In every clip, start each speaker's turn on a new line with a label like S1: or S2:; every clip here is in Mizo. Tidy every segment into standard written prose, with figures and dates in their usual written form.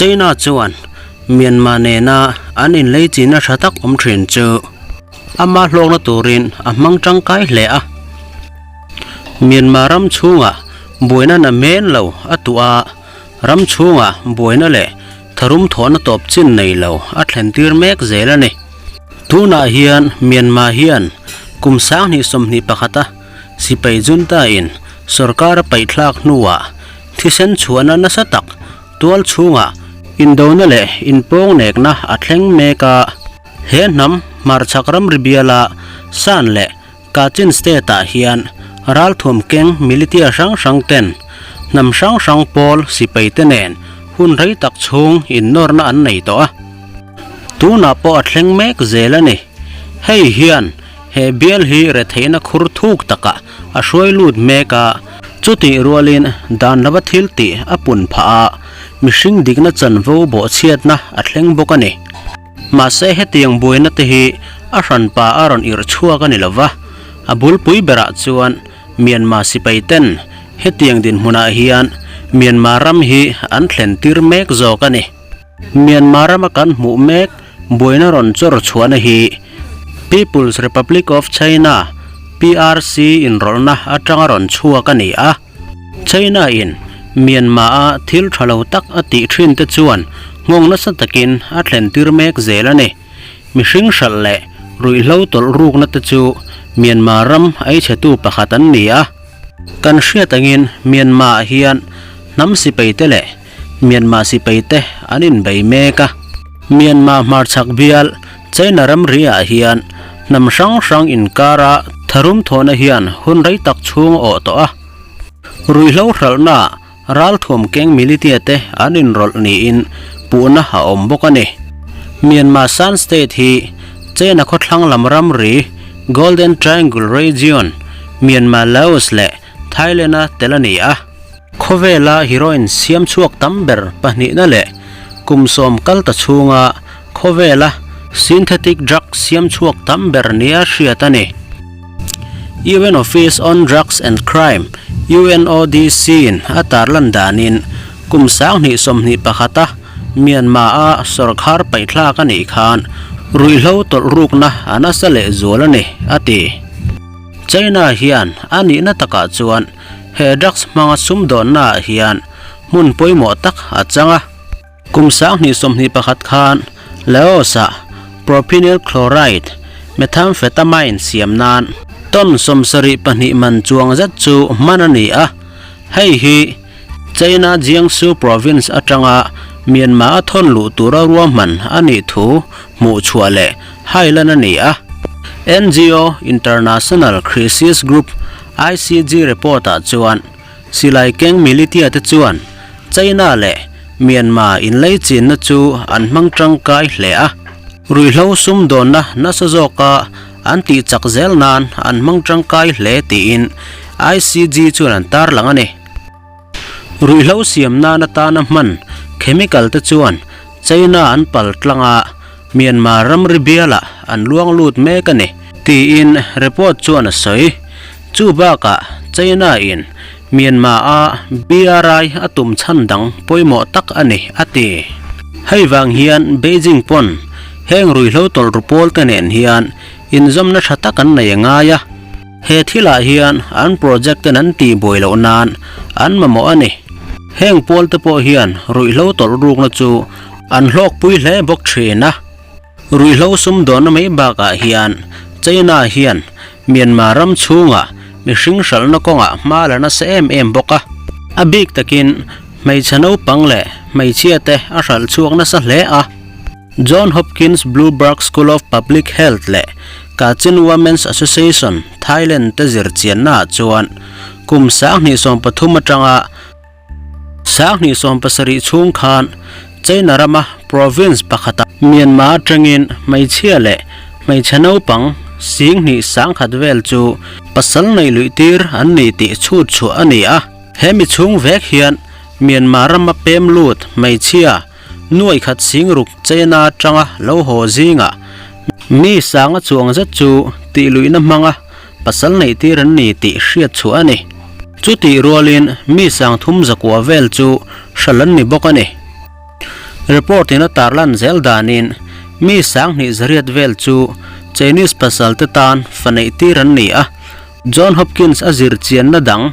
S1: China chuan Myanmar nena an inleichina tha tak awm thin chu ama hlawkna turin a hmang tangkai hle a. Myanmar ram chhungah buaina na men lo a tuah a, ram chhungah buaina leh tharum thawhna tawp chin nei lo a thlen tir mek zel a ni. Tunah hian Myanmar hian kum 2021 a sipai junta in sorkar a paihthlak hnuah thisen chhuahna nasa tak tual chhungah indona leh inpawngnekna a thleng mek a. He hnam hmarchhak ramri biala Shan leh Kachin state ah hian ralthuam keng militia hrang hrang ten hnam hrang hrang pawl sipai te nen hun rei tak chhung innawrna an nei tawh a. Tunah pawh a thleng mek zel a ni. Hei hian he bial hi retheihna khur thuk takah a hruai lut mek a, chutih rualin dan lova thil tih a pun phah a, mihring dikna chanvo bawhchhiatna a thleng bawk a ni. Mahse hetiang buaina te hi a hranpa a rawn irh chhuak a ni lo va, a bulpui berah chuan Myanmar sipai ten hetiang dinhmunah hian Myanmar ram hi an thlen tir mek zawk a ni. Myanmar rama kan hmuh mek buaina rawn chawr chhuahna hi People's Republic of China, PRC, inrawlhna atanga rawn chhuak a ni a. China in Myanmar a thil tha lo tak a tih thin te chuan nghawng nasa takin a thlen tir mek zel a ni. Mihring hralh leh ruihhlo tawlh rukna te chu Myanmar ram eichhetu pakhat an ni a. Kan hriat angin Myanmar ah hian hnam sipai te leh Myanmar sipai te an inbei mek a. Myanmar hmarchhak bial China ramri ah hian hnam hrang hrang inkara tharum thawhna hian hun rei tak chhung a awh tawh a. Ruihhlo hralhna ah ralthuam keng militia te an inrawlh niin puhna a awm bawk a ni. Myanmar Shan State hi China khawthlang lam ramri Golden Triangle Region, Myanmar Laos leh Thailand a tel a ni a. Khawvela heroin siam chhuak tam ber pahnihna leh kum sawm kal ta chhunga khawvela synthetic drug siam chhuak tam ber nia hriat a ni. UN Office on Drugs and Crime, UNODC, in a tarlan danin kum 2021 a Myanmar a sawrkhar paihthlak a nih khan ruihhlo tawlh rukna a nasa lehzual a ni, a ti. China hian a nihna takah chuan He drugs hmanga sumdawnna ah hian hmun pawimawh tak a chang a. Kum 2021 khan Laos ah propionyl chloride, methamphetamine, siam nan ton 72 man chuang zet chu hman a ni a. Hei hi China Jiangsu province atanga Myanmar a thawn luh tura ruahman a nih thu hmuh chhuah leh hailan a ni a. NGO International Crisis Group, ICG, report-ah chuan silai keng militia te chuan China leh Myanmar inleichinna chu an hmang tangkai hle a, ruihhlo sumdawnna nasa zawka an tih chak zel nan an hmang tangkai hle tiin ICG chuan an tarlang a ni. Ruihhlo siam nan atana hman chemical te chuan China an pal tlang a, Myanmar ramri bialah an luang lut mek a ni, tiin report chuan a sawi. Chu bakah China in Myanmar a BRI a tum chhan dang pawimawh tak a ni, a ti. Hei vang hian Beijing pawn heng ruihhlo tawlh ru pawl te nen hian inzawmna tha tak an nei a ngai a. He thilah hian an project ten an tih buai loh nan an mamawh a ni. Heng pawl te pawh hian ruihhlo tawlh rukna chu an hlawkpui hle bawk thin a. Ruihhlo sumdawnna mai bakah hian China hian Myanmar ram chhungah mihring hralhna kawngah hma la nasa em em bawk a. A bik takin hmeichhe naupang leh hmeichhia te a hralh chhuak nasa hle a. John Hopkins Bloomberg School of Public Health leh Kachin Women's Association, Thailand te zir chiannaah chuan kum 2030 atanga 2070 chhung khan China rama province pakhata Myanmar atangin hmeichhia leh hmeichhe naupang 2,100 vel chu pasal nei luih tir an ni tih chhut chhuah a ni a. He mi chhung vek hian Myanmar rama pem lut hmeichhia Nuai khat sing ruk China atanga lo haw zingah mi sanga chuang zet chu tih luihna hmanga pasal neih tir an ni tih hriat chhuah a ni. Chutih rualin mi sang thum zakua vel chu hral an ni bawk a ni. Report in a tarlan zel danin mi 20,800 vel chu Chinese pasal te tan fa neih tir an ni a. John Hopkins a zir chianna dang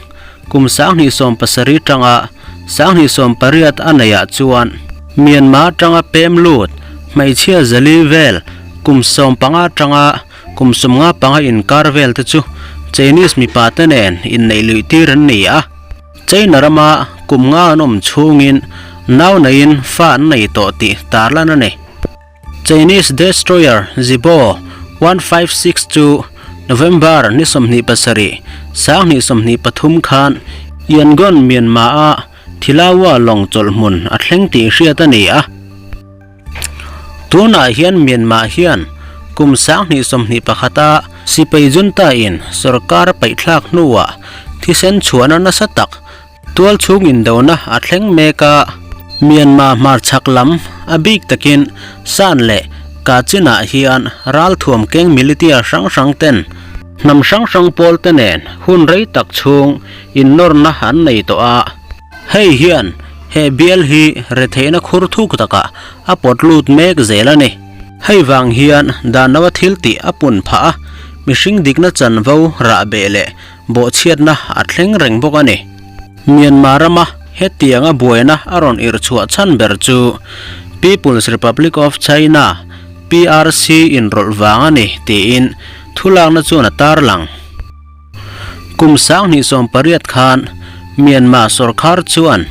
S1: kum 2017 tanga 2018 a neihah chuan Myanmar atanga pem lut hmeichhia 400 vel kum 15 atanga kum 55 inkar vel te chu Chinese mipa te nen inneih luih tir an ni a. China rama kum nga an awm chhungin nau neiin fa an nei tawh tih tarlan a ni. Chinese destroyer Zibo 156 chu November ni 27, 2023 khan Yangon, Myanmar-a Thilawa lawng chawlh hmun a thleng tih hriat a ni a. Tunah hian Myanmar hian kum 2021-a sipai junta-in sorkar a paihthlak hnuah thisen chhuahna nasa tak Tual chhung indona a thleng mek a, Myanmar hmarchhak lam a bik takin Shan leh Kachin-ah hian ralthuam keng militia hrang hrang ten hnam hrang hrang pawl te nen hun rei tak chhung innawrna an nei tawh a. Hei hian he bial hi retheihna khur thuk takah a pawt lut mek zel a ni. Hei vang hian danloa thil tih a pun phah a, mihring dikna chanvo rahbeh leh Bawhchhiatna a thleng reng bawk a ni. Myanmar rama hetianga buaina a rawn irh chhuah chhan ber chu People's Republic of China, PRC, inrawlh vang a ni tiin thulakna chuan a tarlang. Kum 2018 khan Myanmar sorkar chuan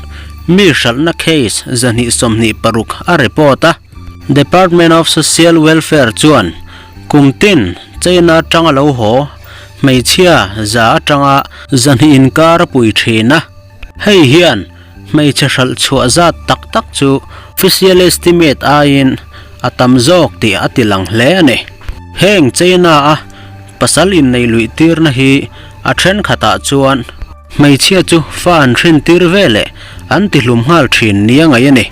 S1: mi hralhna case 226 a report a. Department of Social Welfare chuan kum tin China atanga lo haw hmeichhia za atanga zahnih inkar a pui thin a. Hei hian hmeichhe hralh chhuah zat tak tak chu official estimate aiin a tam zawk tih a ti lang hle a ni. Heng China a pasal inneih luih tirna hi a thenkhatah chuan hmeichhia chu fa an hrin tir veleh an tihlum nghal thin nia ngaih a ni.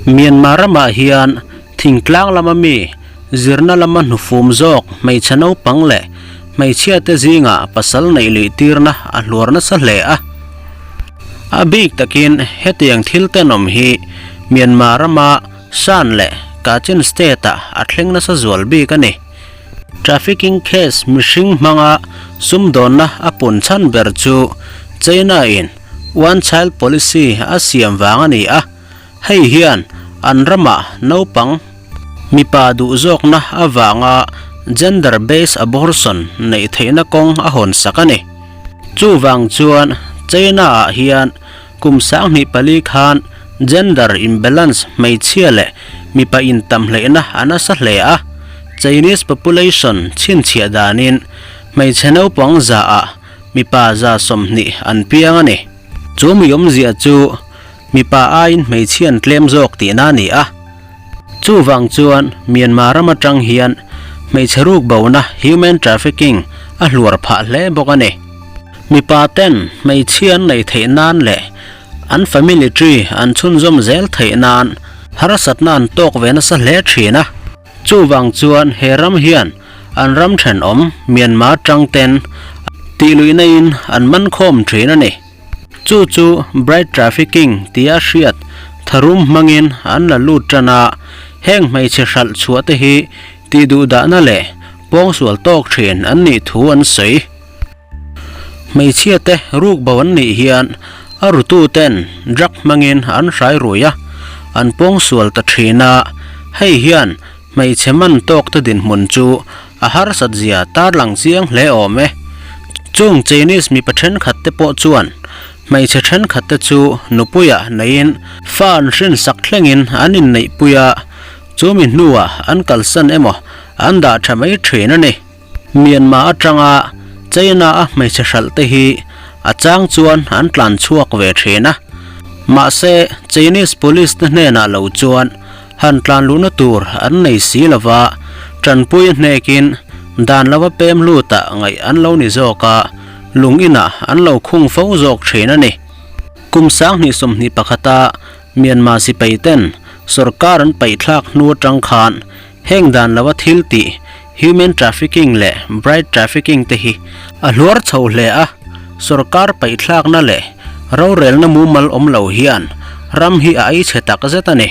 S1: Myanmar ramah hian thingtlang lama mi zirna lama hnufum zawk hmeichhe naupang leh hmeichhiate zingah pasal neih luih tirna a hluar nasa hle a. A bik takin hetiang thil tenawm hi Myanmar rama Shan leh Kachin state-ah a thleng nasa zual bik a ni. Trafficking case mihring hmanga sumdawnna a pun chhan ber chu China-in One Child Policy a siam vang a ni a, hei hian an ramah naupang mipa duh zawkna avanga gender based abortion neih theihna kawng a hawn sak a ni. Chuvang chuan China-ah hian kum 2004 khan gender imbalance hmeichhia leh mipa intam hleihna a nasa hle a, Chinese population chhinchhiah danin hmeichhe naupang zaah Mipa 20 an piang a ni. Chu mi awmzia chu mipa aiin hmeichhia an tlem zawk tihna a ni a. Chuvang chuan Myanmar ram atang hian hmeichhe ruk bona, human trafficking, a hluar phah hle bawk a ni. Mipa ten hmeichhia an neih theih nan leh an family tree an chhunzawm zel theih nan harsatna an tawk ve nasa hle thin a. Chuvang chuan he ram hian an ram thenawm Myanmar tang ten tih luihna in an man khawm thin a ni. Chu chu bride trafficking tia hriat tharum hmangin an la lut tan a, heng hmeichhe hralh chhuah te hi tih duh dahna leh pawngsual tawk thin an nih thu an sawi. Hmeichhia te ruk bo an nih hian a rutu ten drug hmangin an hrai rui a, an pawngsual ta thin a, hei hian hmeichhe man tawk te dinhmun chu a harsat zia tarlang chiang hle awm e. Chung Chinese mipa thenkhat te pawh chuan hmeichhe thenkhat te chu nupuia neiin fa an hrinsak thlengin an inneihpui a, chumi hnuah an kalsan emaw an dah tha mai thin a ni. Myanmar atanga China a hmeichhe hralh te hi a chang chuan an tlan chhuak ve thin a, mahse Chinese police te hnenah lo chuan han tlan luhna tur an nei si lova, tanpui hnekin dan lova pem lutah ngaih an lo ni zawk a, lung inah an lo khung fo zawk thin a ni. Kum 2021 a Myanmar sipai ten sorkar an paihthlak hnu atang khan Heng dan lova thil tih, human trafficking leh bride trafficking te hi a hluar chho hle a, sorkar paihthlakna leh rorelna mumal awm lo hian ram hi a ei chhe tak zet a ni.